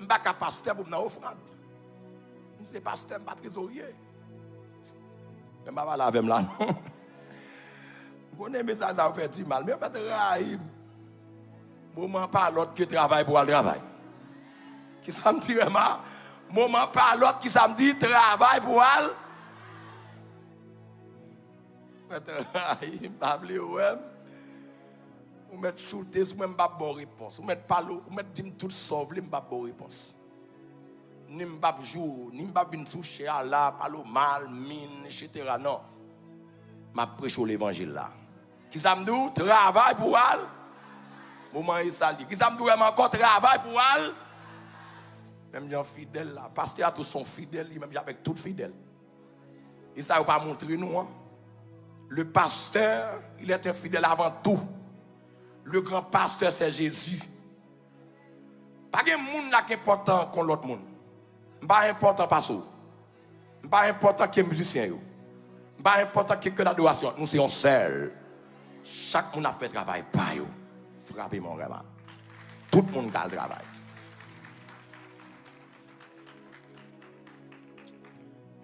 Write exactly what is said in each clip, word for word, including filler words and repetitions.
M pa ka pastè pou m nan ofrann. M se pastè, m pa trezorye. Men pa pale avè m la, non. M konnen mesaj sa yo fè di mal, men yo mèt rayi m. Moman pa lòt ke travay pou al travay. Kisa m di, Rema? Moman pa lòt, kisa m di? Travay pou al. Mwen travay, m pa vle wè m. Ou mèt choute sou mwen, m p ap ba w repons. Ou mèt pale, ou mèt di m tout sa w vle, m p ap ba w repons. Ni m p ap joure w, ni m p ap vin sou chè a la, pale w mal, min, etsetera. Non. M ap preche w levanjil la. Kisa m di w? Travay pou w al. Moman e sa l ye. Kisa m di w menm ankò? Travay pou w al. Menm jan fidèl la. Pastè a tou se yon fidèl, li menm jan avèk tout fidèl. E sa yo pa montre nou an. Le pasteur, il est un fidèle avant tout. Le grand pasteur, c'est Jésus. Pa gen moun la ki enpòtan kon lòt moun. M pa enpòtan pase w. M pa enpòtan ke mizisyen yo. M pa enpòtan ke kè dadorasyon. Nou se yon sèl. Chak moun ap fè travay pa yo. Frape men w, Rema. Tout moun ka al travay.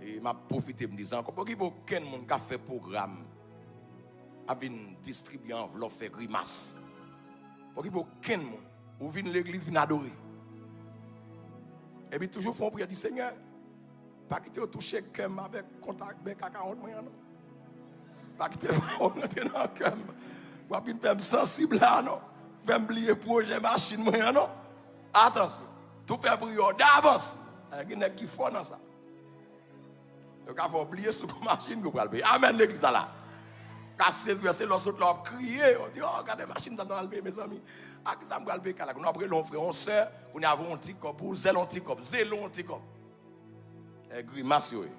E m ap pwofite m di sa ankò, pa okipe okenn moun k ap fè pwogram, ap vin distribye anvlòp, fè grimas. Pa okipe okenn moun. Ou vin legliz, vin adore. Epi toujou fè yon priyè, di, Senyè, pa kite yo touche kè m avèk kontak bèk a kawont mwen an, non. Pa kite pawòl rantre nan kè m. W ap vin fè m sansib la, non. Fè m bliye pwojè machin mwen an, non. Atansyon. Tou fè priyè w davans. Gen nèg ki fò nan sa. Yo ka fè w bliye sou machin ke w pral peye. Amèn, legliz la la. Ka sezi, se lè w sot la, w ap kriye. W di, "Oh, gade machin sa m pral peye, mezanmi. A kisa m pral peye kay la?" Kounye a w ap rele yon frè, yon sè, kounye a voye yon ti kòb pou w, zèl yon ti kòb, zele yon ti kòb. E grimas yo ye.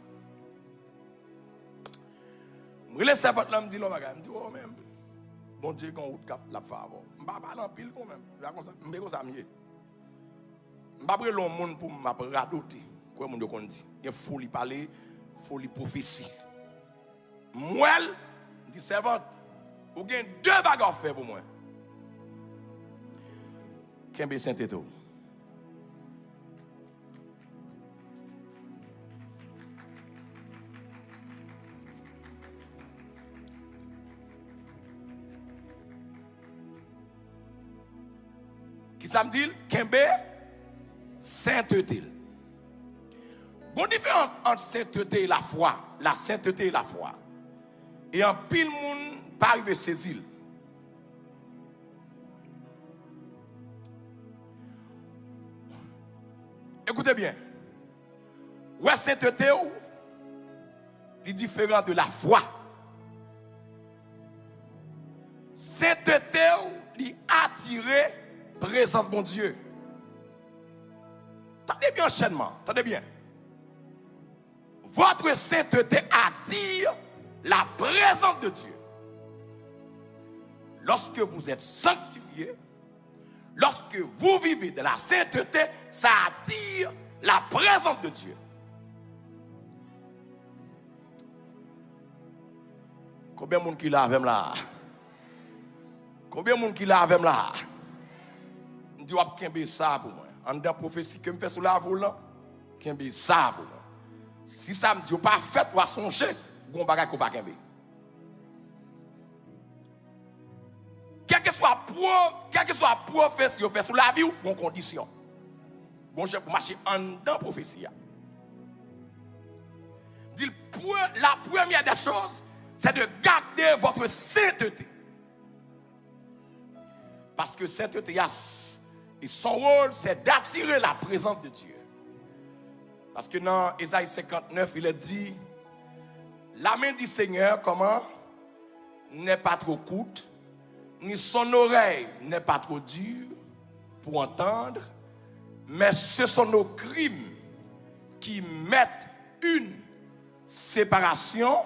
M rele sèvant lan, m di l yon bagay. M di, "Oh, men, Bondye gen yon wout k ap, l ap fè avè w." M pa pale anpil kanmenm. Se pa konsa, m, se konsa m ye. M p ap rele yon moun pou m ap radote. Kwè moun yo konn di. Gen foli pale, foli pwofesi. M wè l, m di, "Sèvant, ou gen de bagay w fè pou mwen. Kenbe sentete w." Kisa m di l? Kenbe sentete l. Gon diferans ant sentete e lafwa. La sentete e lafwa. E anpil moun pa rive sezi l. Ekoute byen. Wè, sentete w, li diferan de lafwa. Sentete w, li atire prezans Bondye. Tande byen anchènman, tande byen. Votre sainteté attire la présence de Dieu. Lorsque vous êtes sanctifié, lorsque vous vivez dans la sainteté, ça attire la présence de Dieu. Konbyen moun ki la avè m la? Konbyen moun ki la avè m la? M di w ap kenbe sa pou mwen. Anndan pwofesi ke m fè sou lavi w lan, kenbe sa pou mwen. Si sa m di w pa fèt, w a sonje, gon bagay ke w pa kenbe. Kèlkeswa pwo-, kèlkeswa pwofesi yo fè sou lavi w, gon kondisyon. Gon jan pou mache anndan pwofesi a. Di l, pre-, la première des choses, c'est de garder votre sainteté. Paske sentete a, s-, e son wòl, c'est d'attirer la présence de Dieu. Paske nan Ezayi senkantnèf, il est dit, la main du Seigneur, comment, n'est pas trop courte, ni son oreille n'est pas trop dure pour entendre, mais ce sont nos crimes qui mettent une séparation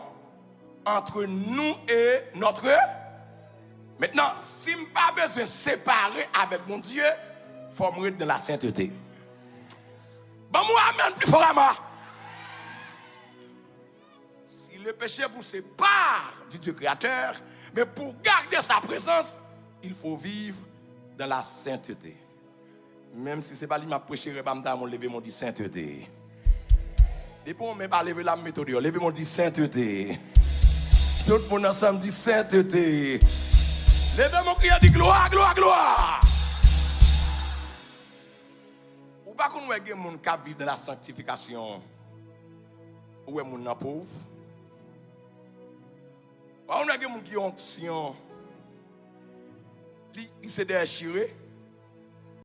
entre nous et notre. Maintenant, si m pa bezwen separe avèk Bondye, fò m ret dans la sainteté. Ban m yon amèn pli fò, Rema. Si le péché vous sépare du Dieu créateur, mais pour garder sa présence, il faut vivre dans la sainteté. Menm si se pa li m ap preche, rè pa m ta moun leve men w di sentete. Depi yon men pa leve la, m mete w deyò. Leve men w di sentete. Tout moun ansanm di sentete. Leve men w kriye di glwa, glwa, glwa. Ou pa konn wè gen moun k ap viv nan la sanktifikasyon, ou wè moun nan pòv. Ou pa konn wè gen moun ki gen onksyon, li, li se dèchire.